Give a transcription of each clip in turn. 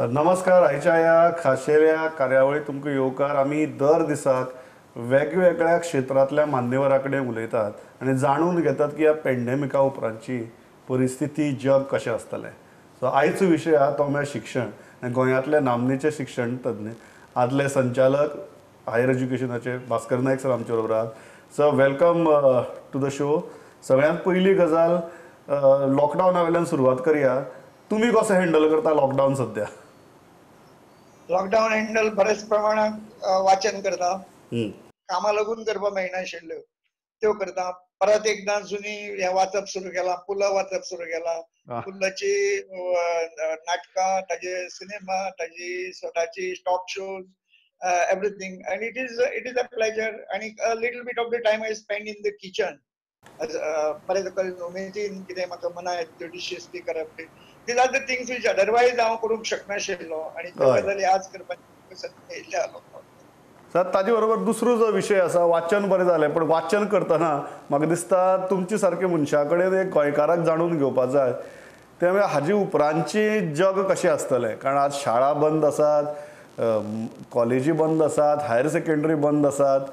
नमस्कार. आयच्या ह्या खाशेल्या कार्यावळीत तुमकां येवकार. आमी दर दिसाक वेगवेगळ्या क्षेत्रांतल्या मान्यवरा कडेन उलयतात आनी जाणून घेतात की ह्या पेंडेमिका उपरांतची परिस्थिती जग कशें आसतलें. सो आयचो विशय आहा तो म्हळ्यार शिक्षण आनी गोंयांतले नामनेचे शिक्षण तज्ञ आदले संचालक हायर एज्युकेशनाचे भास्कर नायक सर आमचे बरोबर आहात. Sir, welcome to the show. सगळ्यांत पयली गजाल लॉकडावना वयल्यान सुरवात करया. तुमी कसो हँडल करता लॉकडावन सद्या? लॉकडावन हँडल बऱ्याच प्रमाणात वाचन करता, कामां लागून करपाक मेळनाशिल्ल्यो त्यो करता. परत एकदां जुनी हें वाचप सुरू केलां, पुल वाचप सुरू केलां. पुलाची नाटकां, ताजे सिनेमा, ताजी स्वताची talk shows, everything. And it is a pleasure. आनी little bit of the time I spend in the kitchen. परत उमेदीन कितें म्हाका मना येता त्यो डिशीज बी करप. These are the things which otherwise हांव करूंक शकनाशिल्लो आनी त्यो गजाली आज करपाची संद येयल्ल्या. सर, ताजे बरोबर दुसरो जो विशय आसा, वाचन बरें जालें, पण वाचन करतना म्हाका दिसता तुमचे सारके मनशा कडेन एक गोंयकाराक जाणून घेवपाक जाय तें म्हळ्यार हाजे उपरांतचें जग कशें आसतलें. कारण आज शाळा बंद आसात, कॉलेजी बंद आसात, हायर सेकंडरी बंद आसात.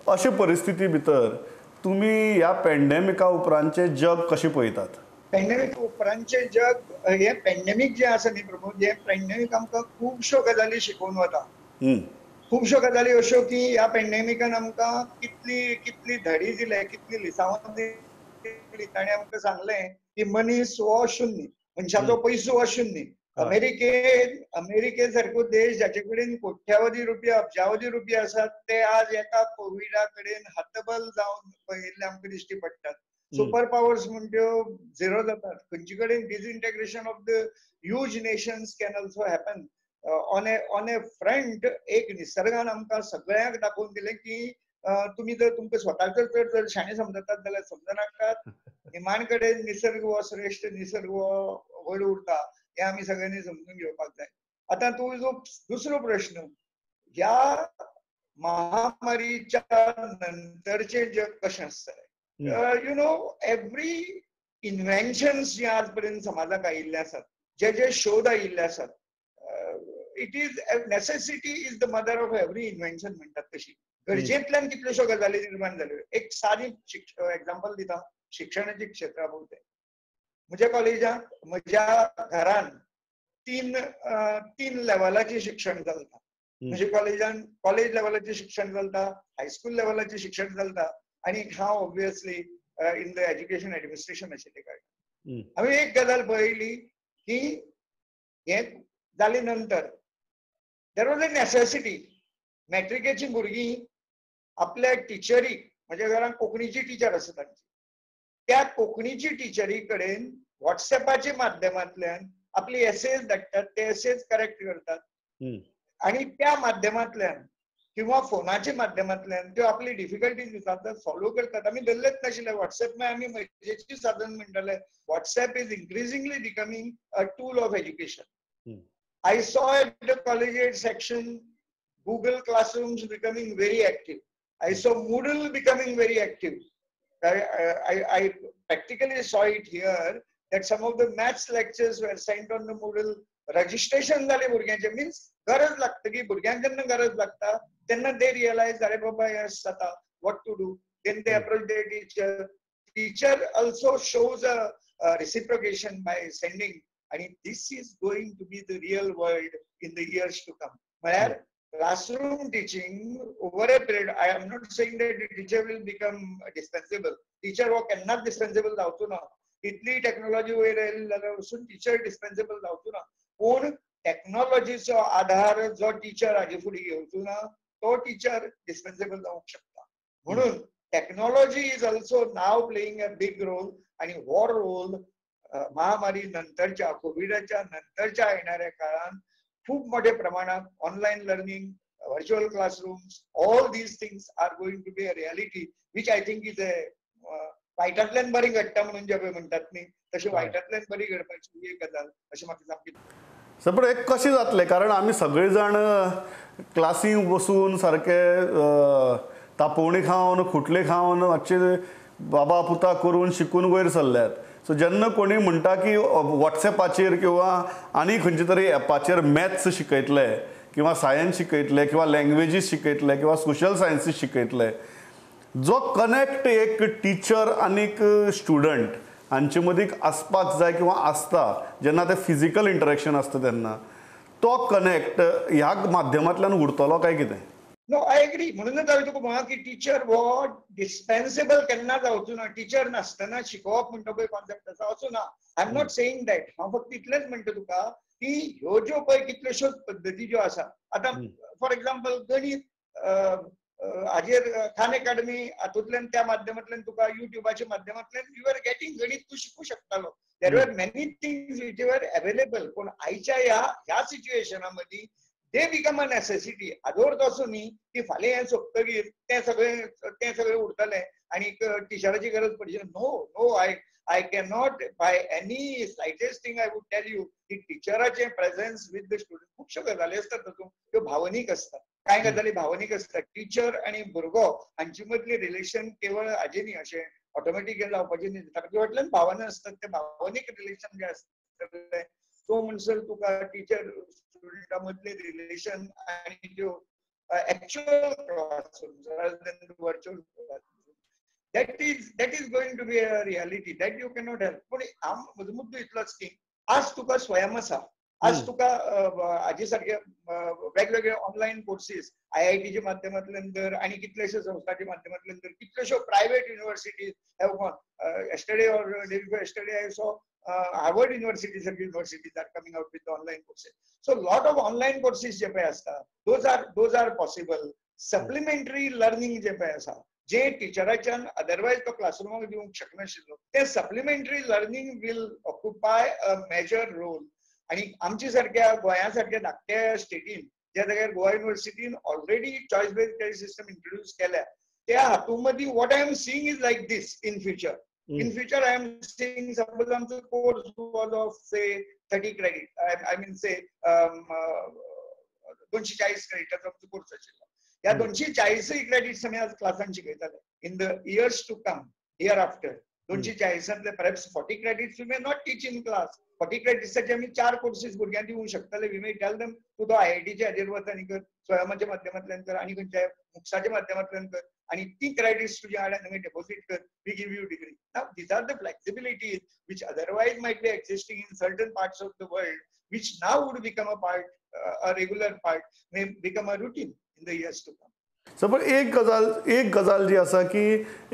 अशे परिस्थिती भितर तुमी ह्या पेंडेमिका उपरांतचें जग कशें पळयतात? पेंडेमीक उपरांतचें जग, हें पेंडेमीक जें आसा न्ही प्रमोद, हें पेंडेमीक आमकां खुबश्यो गजाली शिकोवन वता. खुबश्यो गजाली अश्यो की ह्या पेंडेमिकान आमकां कितली कितली धडी दिले, कितली लिसांवां दिली. ताणें आमकां सांगलें की मनीस हो शुन्य, मनशाचो पयसो हो शुन्य. अमेरिके सारको देश जाचे कडेन कोट्यावधी रुपया, अब्जावधी रुपया आसात, ते आज एका कोविडा कडेन हतबल जावन पळयिल्ले आमकां दिश्टी पडटात. सुपर पावर्स म्हण त्यो झिरो जातात. खंयचे कडेन disintegration of the huge nations can also happen on a front. एक निसर्गान आमकां सगळ्यांक दाखोवन दिलें की तुमी जर तुमकां स्वताक जर चड जर शाणे समजतात जाल्यार समजनाकात. निमाण कडेन निसर्ग हो श्रेश्ठ, निसर्ग हो व्हड उरता, हें आमी सगळ्यांनी समजून घेवपाक जाय. आतां तूं जो दुसरो प्रश्न, ह्या महामारीच्या नंतरचें जग कशें आसतलें? You know, every inventions जे आज पर्यंत समाजाक आयिल्ले आसात, जे जे शोध आयिल्ले आसात, it is necessity is the mother of every invention म्हणटात तशी गरजेंतल्यान कितल्योश्यो गजाली निर्माण जाल्यो. एक सादी एग्जाम्पल दिता शिक्षणाच्या क्षेत्रा भोवतें. म्हज्या कॉलेजांत, म्हज्या घरान तीन लेवलाचें शिक्षण चलता. म्हज्या कॉलेजान कॉलेज लेवलाचें शिक्षण चलता, हायस्कूल लेवलाचें शिक्षण चलता, आनी हांव obviously in the education administration आशिल्ले कारणान हांवें एक गजाल पळयली की हें जाले नंतर there was a necessity. मॅट्रिकेची भुरगीं आपल्या टिचरीक, म्हज्या घरान कोंकणीची टिचर आसा तांची, त्या कोंकणीची टिचरी कडेन वॉट्सएपाच्या माध्यमांतल्यान आपली एसेज धाडटात, ते एसेज करेक्ट करतात आनी त्या माध्यमांतल्यान किंवा फोनाच्या माध्यमांतल्यान त्यो आपली डिफिकल्टीज विचारतात, सॉल्व करतात. आमी धरलेच नाशिल्ले वॉट्सएप आमी मजेची साधन म्हणटाले. WhatsApp is increasingly becoming a tool of education. I saw at the collegiate section Google Classrooms becoming very active. I saw Moodle becoming very active. I practically saw it here that some of the maths lectures were sent on the Moodle. Registration जालें भुरग्यांचें, means गरज लागतकी भुरग्यांक जेन्ना गरज लागता तेन्ना they realise, अरे बाबा हें जाता, what to do. Then they approach the teacher. Teacher also shows a reciprocation by sending. आणि this is going to be the real world in the years to come. म्हळ्यार classroom teaching over a period, I am not saying that the teacher will become dispensable. Teacher हो केन्नाच डिस्पेन्सेबल जावचो ना. इतली technology वयर आयली जाल्यार वचून टिचर डिस्पेन्सेबल जावचो ना. पूण टॅक्नोलॉजीचो आधार जो टिचर हाजे फुडें घेवचो ना तो टिचर डिस्पेन्सेबल जावंक शकता. म्हणून technology is also now playing a big role. आनी हो रोल महामारी नंतरच्या, कोविडाच्या नंतरच्या येणाऱ्या काळात खूप मोठ्या प्रमाणात online learning, virtual classrooms, all these things are going to be a reality, which I think is a वायटांतल्यान बरी घडटा म्हणून जे पळय म्हणटात न्ही, तशें वायटांतल्यान बरी घडपाची एक गजाल अशें म्हाका सामकी. सर, पण एक कशें जातलें? कारण आमी सगळे जाण क्लासींत बसून सारके तापोवणी खावन, खुटले खावन, मातशे बाबा पुता करून शिकून वयर सरल्यात. सो जेन्ना कोणी म्हणटा की वॉट्सएपाचेर किंवा आनी खंयच्या तरी एपाचेर मॅथ्स शिकयतले किंवा सायन्स शिकयतले किंवा लँग्वेजीस शिकयतले किंवा सोशल सायन्सीस शिकयतले, जो कनेक्ट एक टिचर आनीक स्टुडंट हांचे मदीं आसपाक जाय किंवा आसता जेन्ना ते फिजिकल इंटरेक्शन आसता तेन्ना तो कनेक्ट ह्या माध्यमांतल्यान उरतलो काय कितें? No, I agree. म्हणूनच हांवें तुका म्हळां की टिचर हो डिस्पेन्सेबल केन्ना जावचो ना. टिचर नासतना शिकोवप म्हणटा पळय कॉन्सेप्ट आसा असो ना. I am not saying that. हांव फक्त इतलेंच म्हणटा तुका की ह्यो ज्यो पळय कितल्योश्योच पद्दती ज्यो आसा, आतां फॉर एक्झाम्पल गणीत हाजेर खान एकाडमी हातूंतल्यान त्या माध्यमांतल्यान तुका युट्यूबाच्या माध्यमांतल्यान you are getting गणीत तूं शिकूं शकतालो. There were many things which were available. पूण आयच्या ह्या सिच्युएशना मदीं they become a necessity. हाजो अर्थ असो न्ही की फाल्यां हें सोंपतगीर तें सगळें उरतलें आनी टिचराची गरज पडची. No no, I cannot by any slightest thing I would tell you की टिचराचें प्रेझेन्स विथ the student. खुबश्यो गजाली आसतात तातूंत त्यो भावनीक आसतात, कांय गजाली भावनीक आसतात. टिचर आनी भुरगो हांचे मदलें रिलेशन केवळ हाजें न्ही, अशें ऑटोमॅटीक जावपाचें न्ही. ताचे फाटल्यान भावना आसतात, ते भावनीक रिलेशन जें आसतलें तो म्हणसर तुका टिचर स्टुडंटा मदलें रिलेशन आनी त्यो actual classroom rather than the virtual classroom, that is going to be a reality that you cannot help. पूण हांव म्हजो मुद्दो इतलोच की आज तुका स्वयं आसा, आज तुका हाजे सारके वेगवेगळे ऑनलायन कोर्सीस आयआयटीच्या माध्यमांतल्यान तर आनी कितलेश्या संस्थांच्या माध्यमांतल्यान तर कितल्योश्यो private universities have gone. Yesterday or day before yesterday I saw Harvard University सारखे universities are coming out with online courses. So lot of online courses जे पळय आसता those are possible. Supplementary learning जे पळय आसा जे टिचराच्यान अदरवायज तो क्लासरुमाक दिवंक शकनाशिल्लो ते supplementary learning will occupy a major role. आनी आमच्या सारक्या गोंया सारक्या धाकट्या स्टेटीन ज्या जाग्यार Goa युनिवर्सिटीन already choice based credit system introduce केल्या त्या हातूंत मदीं what I am seeing is like this in future. In future, I am seeing suppose आमचो course was of say 30 credit. I mean say 240 क्रेडिटाचो आमचो कोर्स आशिल्लो. ह्या 240 क्रेडिट्स आमी आज क्लासान शिकयताले. In the years to come, year after 240 perhaps 40 credits we may not teach in class. 40 क्रेडिट्साचे आमी 4 courses भुरग्यांक दिवंक शकतले. We may tell them तूं तो आयआयटीच्या हाजेर वच आनी कर, स्वयमाच्या माध्यमांतल्यान कर आनी खंयच्या मुक्साच्या माध्यमांतल्यान कर आनी ती क्रेडिट्स तुज्या आड हांगा डेपॉझीट कर, we give you degree. Now these are the flexibilities which otherwise might be existing in certain parts of the world, which now would become a part, a regular part, may become a routine in the years to come. So पण एक गजाल जी आसा की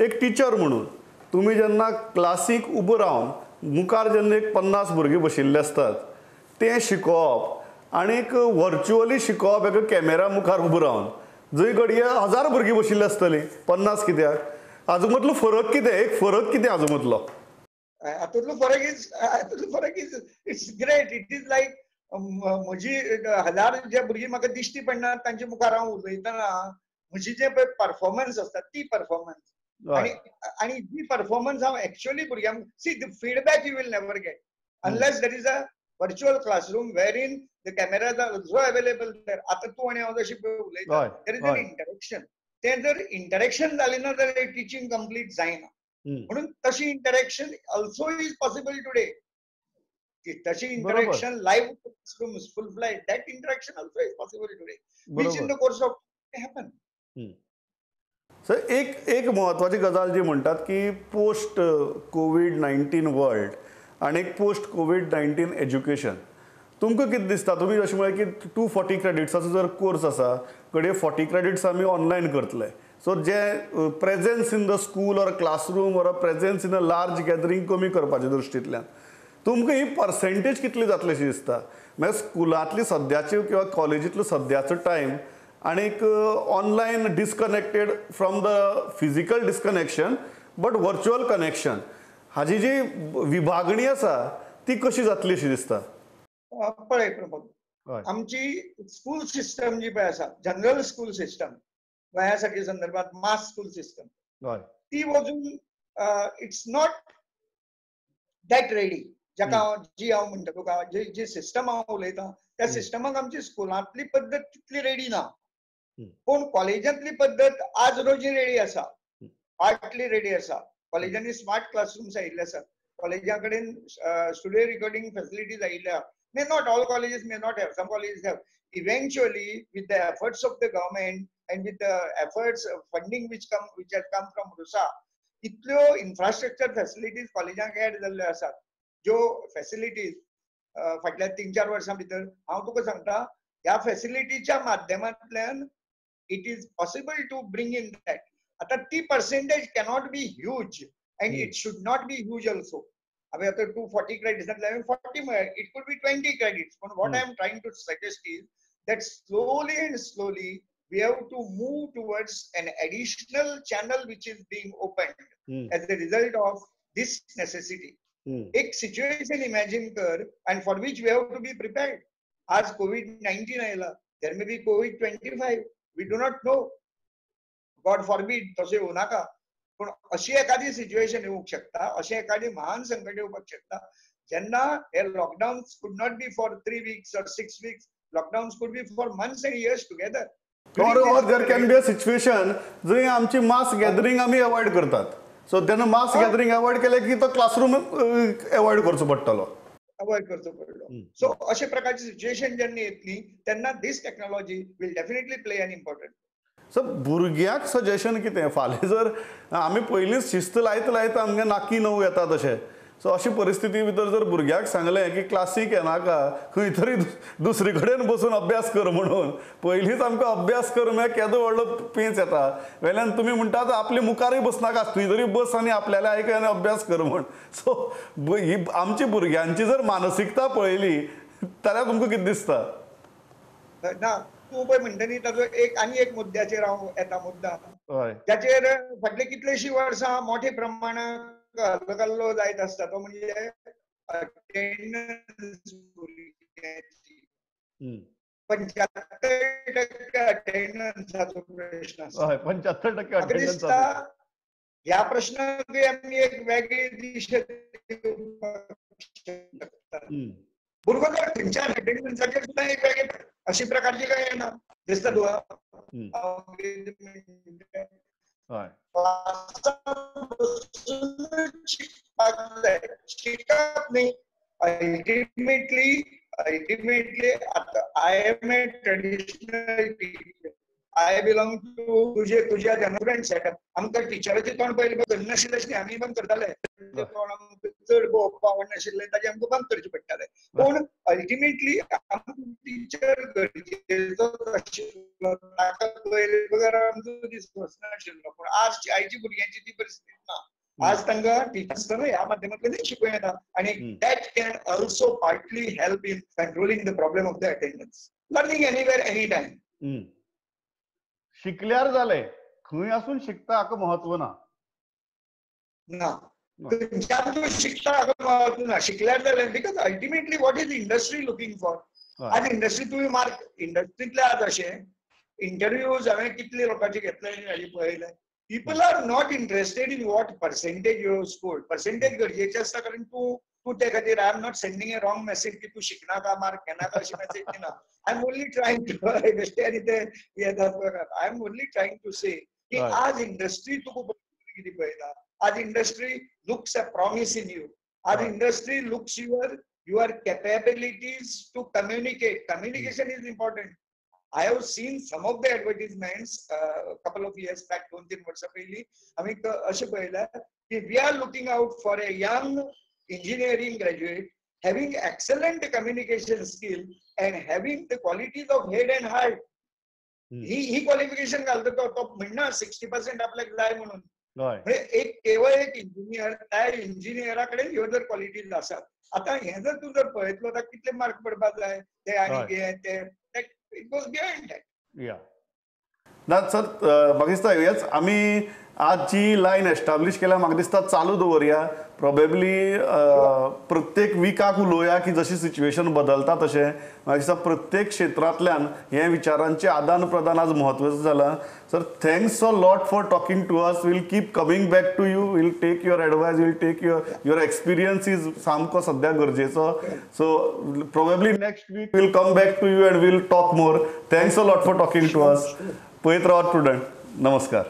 एक teacher म्हणून तुम्ही जेन्ना क्लासीक उबो रावन मुखार जेन्ना एक 50 भुरगीं बशिल्ले आसतात तें शिकोवप आनी एक वर्च्युअली शिकोवप एका कॅमेरा मुखार उबो रावन जंय घडये 1000 भुरगीं बशिल्ली आसतलीं, 50 कित्याक, हाजो मदलो फरक कितें? एक फरक कितें हाजो मदलो? हातूंतलो फरक is it's great. It is like म्हजी 1000 जे भुरगीं म्हाका दिश्टी पडना तांचे मुखार हांव उलयतना म्हजी जे पळय परफॉर्मन्स आसता ती परफॉर्मन्स आणि जी परफॉर्मन्स हांव एक्चुअली भुरग्यांक see the feedback you will never get unless there is a virtual classroom wherein the cameras are also available there. आतां तूं आनी हांव जशें पळय उलयता there is an interaction. तें जर इंटरेक्शन जालें ना जाल्यार टिचींग कंप्लीट जायना. म्हणून तशी interaction also is possible today. तशी interaction live classrooms full flight that interaction also is possible today which in the course of happen. Sir एक एक म्हत्वाची गजाल जी म्हणटात की पोस्ट कोवीड-19 वर्ल्ड आनी एक पोस्ट कोवीड-19 एज्युकेशन तुमकां कितें दिसता? तुमी अशें म्हळें की 240 क्रेडिट्साचो जर कोर्स आसा घडये 40 क्रेडिट्स आमी ऑनलायन करतले. So J presence in the school or classroom or presence in a large gathering कमी करपाच्या दृश्टींतल्यान तुमकां ही पर्सेंटेज कितली जातली अशी दिसता? म्हळ्यार स्कुलांतली सद्याची किंवा कॉलेजींतलो सद्याचो टायम आनीक online disconnected from the physical disconnection but virtual connection हाजी जी विभागणी आसा ती कशी जातली अशी दिसता? पळय प्रमोद, आमची स्कूल सिस्टम जी पळय आसा जनरल स्कूल सिस्टम गोंया सारखे संदर्भात मास स्कूल सिस्टम ती अजून it's not that ready. जाका हांव जी हांव म्हणटा तुका जी सिस्टम हांव उलयतां त्या सिस्टमाक आमची स्कुलांतली पद्दत तितली रेडी ना, पूण कॉलेजांतली पद्दत आज रोजी रेडी आसा, पार्टली रेडी आसा. कॉलेजांनी स्मार्ट क्लासरूम्स आयिल्ले आसात, कॉलेजा कडेन स्टुडिओ रिकॉर्डिंग फॅसिलिटीज आयिल्ल्या. May not all colleges may not have, some colleges have. Eventually with the efforts of the government and with the efforts funding which has come from RUSA, इतल्यो infrastructure facilities कॉलेजांक add जाल्ल्यो आसात, ज्यो facilities फाटल्या 3-4 वर्सां भितर हांव तुका सांगता, ह्या फॅसिलिटीच्या माध्यमांतल्यान it is possible to bring in that. आतां ती percentage cannot be huge and it should not be huge also. हांवें आतां 240 क्रेडिट्सांतल्यान 40 म्हळ्यार it could be 20 credits. पूण what I am trying to suggest is that slowly and slowly we have to move towards an additional channel which is being opened as a result of this necessity. एक situation imagine कर and for which we have to be prepared. आज COVID-19 आयला, there may be COVID-25, we do not know. God forbid तशें येवं नाका, पूण अशी एखादी सिच्युएशन येवंक शकता, अशें एखादी महान संकट येवपाक शकता जेन्ना हे lockdown could not be for 3 weeks or 6 weeks, lockdowns could be for months and years together. Or there can be a situation जंय आमची मास गॅदरिंग आमी अवॉयड करतात. सो तेन्ना मास गॅदरिंग अवॉयड केलें की तो क्लासरूम अवॉयड करचो पडटलो, अवॉयड करचो पडलो. सो अशे प्रकारची सिच्युएशन जेन्ना येतली तेन्ना this technology will definitely play an important. So भुरग्यांक सजेशन कितें? फाल्यां जर आमी पयलींच शिस्त लायत लायत आमगे नाकी नऊ येता तशें, सो अशी परिस्थिती भितर जर भुरग्याक सांगलें की क्लासीक येनाका, खंय तरी दुसरी कडेन बसून अभ्यास कर म्हणून, पयलींच आमकां अभ्यास कर म्हळ्यार केदो व्हडलो पेंच येता. वेल्यान तुमी म्हणटात आपले मुखारूय बसनाका, खंय तरी बस आनी आपल्याला आयक आनी अभ्यास कर म्हण. सो ही आमची भुरग्यांची जर मानसिकता पळयली जाल्यार तुमकां कितें दिसता? ना, तूं पळय म्हणटा न्ही ताजो एक आनी एक मुद्द्याचेर हांव येता, मुद्दा जाचेर फाटलीं कितलींशीं वर्सां मोठे प्रमाणात हल्लो जायत आसता, तो म्हणजे अटेंडन्स. भुरग्यांची 75% अटेंडन्साचो प्रश्न आसा. 75% अटेंडन्स ह्या प्रश्नाक आमी एक वेगळी दिशा दिवपाक शकता. भुरगो जर खंयच्या अटेंडन्साचेर सुद्दां एक वेगळे अशी प्रकारची काय येना दिसता तुका. शिकपाक जाय, शिकप न्ही. अल्टिमेटली आतां I am a traditional teacher, I belong to तुझ्या जनरल सेटअप. आमकां टिचराचें तोंड पयलें करनाशिल्लें अशें आमी बंद करताले, तोंड आमकां चड पळोवपाक आवडनाशिल्लें, ताजें आमकां बंद करचें पडटालें. पूण अल्टिमेटली आमकां टिचर गरजेचो आशिल्लो, ताका पळयले बगर आमचो दीस वचनाशिल्लो. पूण आज आयची भुरग्यांची ती परिस्थिती ना. आज तांकां टिचर आसतना ह्या माध्यमांतल्यान शिकूं येता आनी that can also partly help in controlling the problem of the attendance. Learning anywhere any time. शिकल्यार जालें, खंय आसून शिकता हाका महत्व ना. ना, खंयच्यान तूं शिकता हाका महत्व ना, शिकल्यार जालें. Because ultimately what is industry looking for? आज इंडस्ट्री तुवें मार्क इंडस्ट्रींतले आज अशें इंटरव्यूज हांवें कितले लोकांचे घेतले हाजें पळयलें. People are not interested in what percentage you have scored. Percentage गरजेचें आसता कारण तूं ते खातीर I am not sending a wrong message की तूं शिकनाका, मार्क घेनाका अशी मॅसेज दिना. I am only trying to आनी ते I am only trying to say की आज इंडस्ट्री तुका कितें पळयता. आज industry looks a promise in you. आज industry looks your capabilities to communicate. Communication is important. I have seen some of the advertisements couple of years back, 2-3 वर्सां पयलीं आमी अशें पळयलां की we are looking out for a young engineering graduate having excellent communication skill and having the qualities of head and heart. He qualification घालता तो म्हणना 60% आपल्याक जाय म्हणून. म्हणजे एक केवळ एक इंजिनियर, त्या इंजिनियरा कडेन ह्यो जर क्वॉलिटीज आसात, आतां हें जर तूं जर पळयतलो जाल्यार कितले मार्क पडपाक जाय ते आनी हें ते, it goes beyond that. या ना सर, म्हाका दिसता हेच आमी आज जी लायन एस्टाब्लीश केल्या म्हाका दिसता चालू दवरया. प्रोबेबली प्रत्येक विकाक उलोवया की जशी सिच्युएशन बदलता तशें म्हाका दिसता प्रत्येक क्षेत्रांतल्यान हे विचारांचें आदान प्रदान आज म्हत्वाचें जालां. Sir, thanks a lot for talking to us. We'll keep coming back to you, we'll take your advice, we'll take your experience is सामको सद्या गरजेचो. So probably next week we'll come back to you and we'll talk more. Thanks a lot for talking to us. पळयत रावात prudent. नमस्कार.